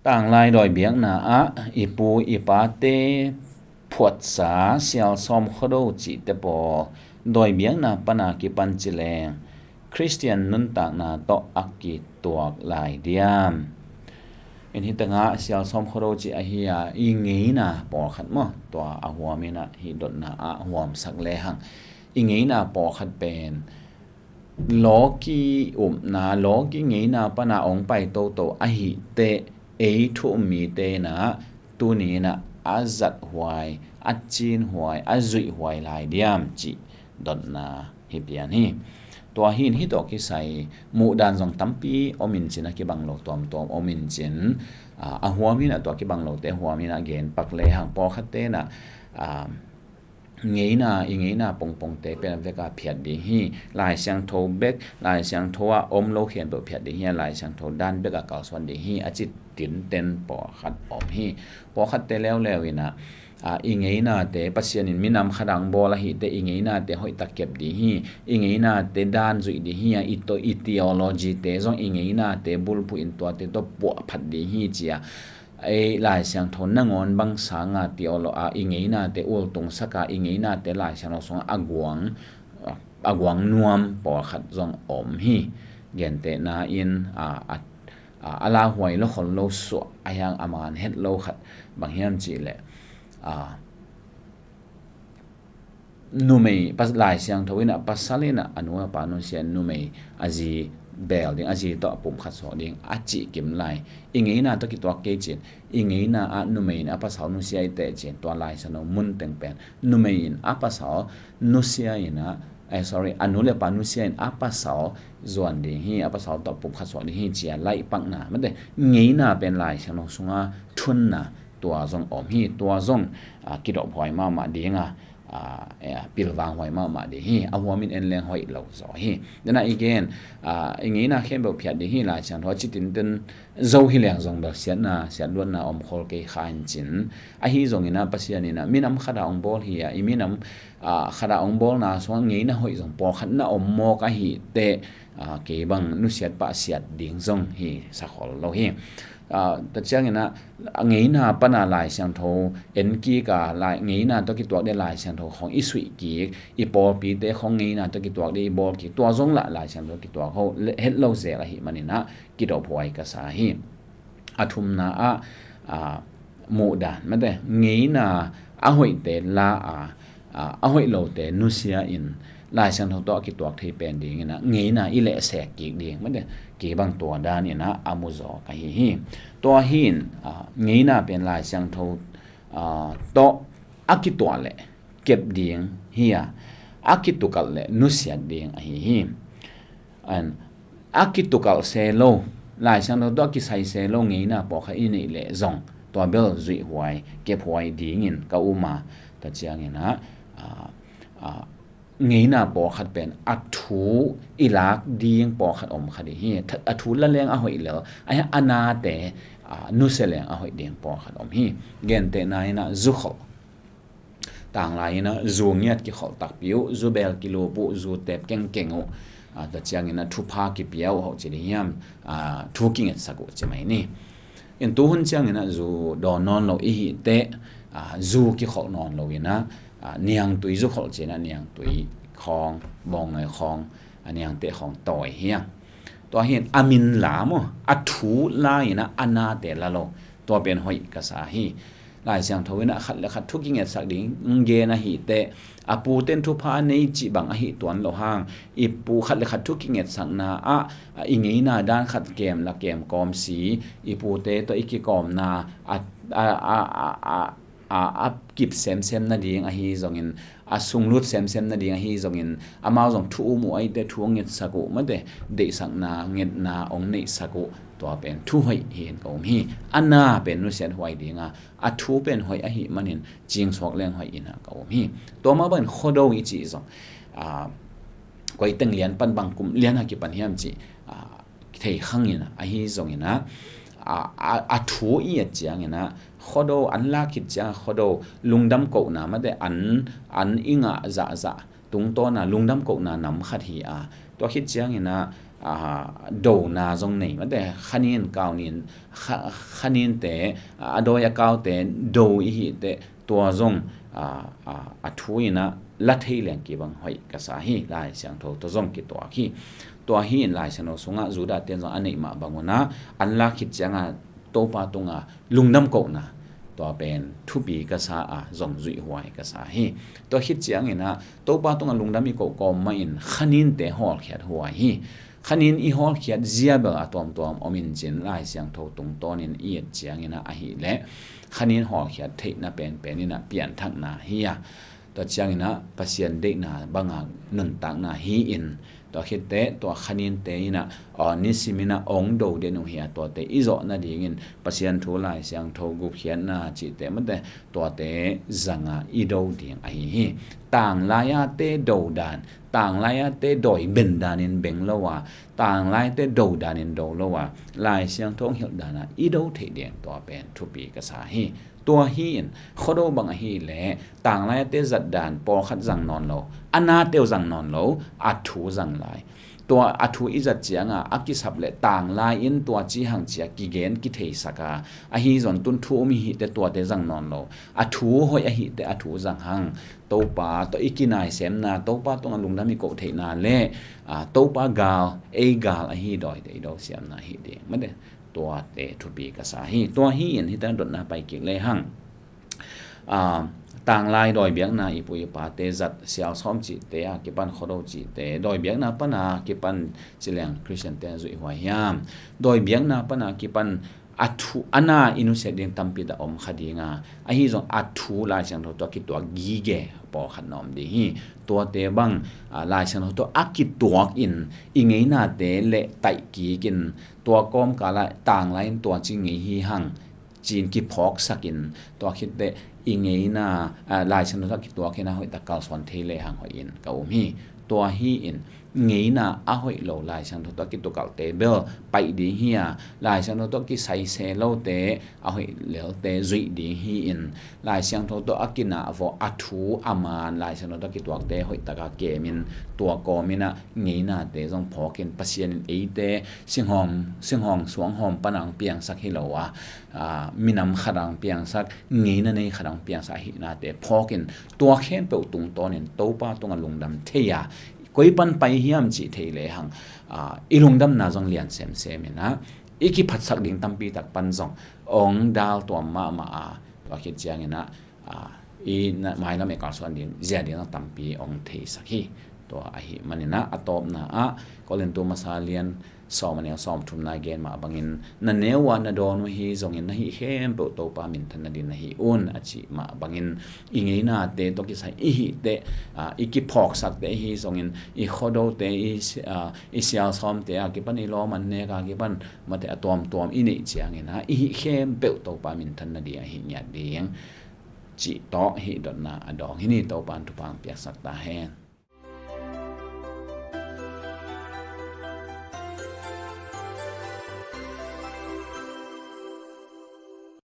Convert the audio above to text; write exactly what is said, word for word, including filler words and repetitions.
Tanglai dawi biakna ah i pu i pate phuatsa Sialsawm Khuado cihte pawl dawi biakna pana kipan ci leng Khristian nuntakna tawh a kituak lai diam? In hi tengah Sialsawm Khuado cih ahi a, i ngeina pawlkhat maw, tua a huam in ah hih dotna ah huamsak lehang i ngeina pawlkhat pen lawki upna, lawki ngeina pana hong pai toto ahih teh, ei thu um mite in ah tuni in ah a zathuai, a cinhuai, a zuihhuai lai diam cih dotna hi pian hi. Tua hi in hih tawh kisai muhdan zong tampi om in cin, a kibang lo tuamtuam om in cin, a, a huam in ah tua kibang lote huam in ah gen pak lehang pawlkhatte in ah, a, ngeina, i ngeina pongpongte pen a veka phiat ding hi. Lai Siangtho bek, Lai Siangtho ah om lo khempeuh phiat ding hi, a Lai Siangtho dan bek a kalsuan ding hi, a ci tinten pawlkhat om hi. Pawlkhatte leuleu in ah, a, i ngeinate Pasian in minam khat ah hong bawl ahih teh i ngeinate hoihtak kep ding hi, i ngeinate dan zuih ding hi a, i to, i theology-te zong i ngeinate bulphuh in tuate tawh puahphat ding hi ci a, ei Lai Siangtho nangawn bang sanga theolo-, a, i ngeinate ultungsak a, i ngeinate Lai Siangtho sungah a guang, a guang nuam pawlkhat zong om hi. Gentehna in, a, a, a, a lauhuai lo khol lo suah a hiang a man het lo khat bang hiam cih leh, a, numei, pas-, Lai Siangtho in ah pasal in ah a nu a pa nusia in numei a zi beel ding, a zi tawh a pumkhat suak ding a cih kim lai. I ngeina tawh kituak kei cin, i ngeina ah numei in a pasal nusia i teh cin, tua Lai Siangtho mun teng pen numei in a pasal nusia in ah, eh, sorry, a nu le pa nusia in a pasal zuan ding hi, a pasal tawh pumkhat suak ding hi ci a laih pakna, mate, ngeina pen Lai Siangtho sunga thunna tua zong om hi, tua zong, a, kidophuai mahmah ding a, a, e, a, pilvanghuai mahmah ding hi, a huam in en leng hoih lo zaw hi. Dena i gen, a, i ngeina khempeuh phiat ding hi, Lai Siangtho a ci tinten zo hi leng zong bel siatna, siatluatna om khol kei kha in cin. Ahi zongin ah Pasian in ah minam khat ah hong bawl hi a, i minam, a, khat ah hong bawlna sungah ngeina hoih zong pawlkhat na om mawk ahih teh, a, kei bang nusiat pah siat ding zong hi sa khol lo hi. A, tua ciangin ah, a ngeina pana Lai Siangtho en kik a, lai, ngeina tawh kituak ding Lai Siangtho khong i suih kik, i pawlpite khong ngeina tawh kituak ding i bawl kik, tua zong lah Lai Siangtho kituak ho, le-, het lo zel ahih manin ah kidophuai ka sa hi. A thumna ah, a, muhdan, mate, ngeina a hoihte la a, a, a hoih lote nusia in Lai Siangtho tawh a kituak thei pen dingin ah ngeina i lehsek kik ding, mate, kei bang tua dan in ah a mu zaw ka hi hi. Tua hi in, a, ngeina pen Lai Siangtho, a, tawh a kituak leh kep ding hi a, a kitukalh leh nusiat ding ahi hi. And a kitukalh se lo, Lai Siangtho tawh a kisai se lo ngeina pawlkhat i neih leh zong tua bel zuihhuai, kephuai dingin ka um a, tua ciangin ah, a, a, ngeina pawlkhat pen a thu i lak ding pawlkhat om kha ding hi. Tha-, a thu la leng a hoih lel, a, a nate, a, nusia leng a hoih ding pawlkhat om hi. Gentehna in ah zukholh. Tanglai in ah zu ngiat kikholh takpi uh, zu beel kilup uh, zu teep kengkeng uh. A, tua ciangin ah thupha kipia uh hoh ci ding hiam, a, thu kingetsak uh ci mai ni. In tuhun ciangin ah zu dawn nawn lo i hih teh, a, zu kikholh nawn lo in ah, a, niangtui zukholh ci in ah niangtui khawng, bawngnoi khawng, a, niangteh khawng tawi hi a. Tua hi in a min la maw, a thu la in ah a nate la lo. Tua pen hoih ka sa hi. Lai Siangtho in ah khat le khat thu kingetsak ding gen ahih teh, a pute in thupha a nei cih bang ahi tuan lo hang, i pu khat le khat thu kingetsakna ah, a, i ngeina dan khat kem la kem kawm si, i pute tawh i kikawmna a, a, a kip semsem nading ahi zongin, a sunglut semsem nading ahi zongin, amau zong thu um uh ahih teh thu hong ngetsak uh, mate, deihsakna, ngetna hong neihsak uh, tua pen thu hoih hi in ka um hi. A na pen nusiat huai ding a, a thu pen hoih ahih manin cingsuak leng hoih in ah ka um hi. Tua mah bangin Khuado i cih zong, a, koi teng lian pan bang kum lian a kipan hiam cih, a, thei khang in ah, ahi zongin ah, a, a, a thu i et ciangin ah, Khuado an lak khit ciang Khuado lungdam kohna, mate, an, an i ngah zahzah tungtawn a lungdam kohna nam khat hi a, tua khit ciangin ah, a, dona zong nei mate, khanin kaunin, kha, khaninte, a, a dawi a kaute do i hih teh, tua zong, a, a, a thu in a la thei leng kibang hoih ka sa hi. Lai Siangtho tawh zong kituak hi. Tua hi in Lai Siangtho sungah Judah ten zong a neih mah bang un a, an lak khit ciangah Topa tungah lungdam kohna, tua pen thupi ka sa a, zong zuih huai ka sa hi. Tua khit ciangin a, Topa tungah lungdam i koh kawm mah in khaninte hawlkhiat huai hi. Khanin i hawlkhiat zia bel a tuamtuam om in cin, Lai Siangtho tungtawnin i et ciangin a, ahih leh khanin hawlkhiat theihna penpen in a pianthakna hi a, tua ciangin a Pasian deihna banga nuntakna hi in, tua khit teh tua khaninte in a, aw, nisim in a ong do den uh hi a, tuate i zawh nadingin Pasian thu, Lai Siangtho, gupkhiatna cihte mate, tuate zanga i do ding ahi hi. Tanglai-ate do dan, tanglai-ate dawi ben danin beng lo a, tanglai-ate do danin do lo a, Lai Siangtho hong hilh dana i do theih ding, tua pen thupi ka sa hi. Tua hi in, Khuado bang ahih leh tanglai-ate zat dan pawlkhat zang nawn lo, a nate uh zang nawn lo, a thu zang lai. Tua a thu i zat cianga a kisap leh tanglai in tua ci hang cia kigen kitheisak a, ahi zong tun thu um i hih teh tuate zang nawn lo. A thu hoih ahih teh a thu zang hang. Topa tawh i kinaisemna, Topa tungah lungdam i koh theihna le, a, Topa gal, ei gal ahi dawite i do siamna hi ding mate, tuate thupi ka sa hi. Tua hi in hih teng dotna pai kik le hang. A, tanglai dawi biakna i pu i pate zat, sial sawm cihte a kipan, Khuado cihte, dawi biakna pana kipan ci leng Khristiante zuih huai hiam? Dawi biakna pana kipan a thu, a na i nusiat ding tampi tak om kha ding a, ahi zong a thu Lai Siangtho tawh a kituak gige pawlkhat na om ding hi. Tuate bang, a, Lai Siangtho tawh a kituak in i ngeinate leh taih kik in, tua kawmkal ah tanglai in tua ci ngei hi hang ci-in kiphawksak in, tua khit teh i ngeina, a, Lai Siangtho tawh a kituak in a hoih tak kalsuan thei le hang hoih in ka um hi. Tua hi in ngeina a hoih lo Lai Siangtho tawh a kitukalte bel paih ding hi a, Lai Siangtho tawh kisai se lote a hoih lelte zuih ding hi in, Lai Siangtho tawh a kinah vawh a thu a man Lai Siangtho tawh a kituakte hoih taka kem in, tua kawm in a ngeinate zong phawk in, Pasian in eite singhawm, singhawm suanghawm pana hong piangsak hi lo a, a, minam khat ah hong piangsak, ngeina nei khat ah hong piangsak ahihnate phawk in, tua khempeuh tungtawnin Topa tungah lungdam thei a, koi pan pai hiam cih thei le hang, a, i lungdamna zong lian semsem in a, i kiphatsak ding tampi tak pan zong ong dal tuam mahmah a, tua khit ciangin a, a, i na, mailam i kalsuan ding zia ding zong tampi ong theisak hi. Tua ahih manin a, a tawpna ah Korintu masa lian sawm a neu sawm thumna gen mah bangin, na neu a na dawn uh hi zongin na hih khempeuh Topa minthan nading na hih un, a cih mah bangin, i ngeinate tawh kisai i hih teh, a, i kiphawksakte hi zongin, i Khuadote, i si-, a, i sialsawmte a kipan, i lawm an nek a kipan, mate a tuamtuam i neih ciangin a, i hih khempeuh Topa minthan nading a hih ngiat ding cih tawh hih dotna a dawng hi ni. Topa in thupha hong piaksak ta hen.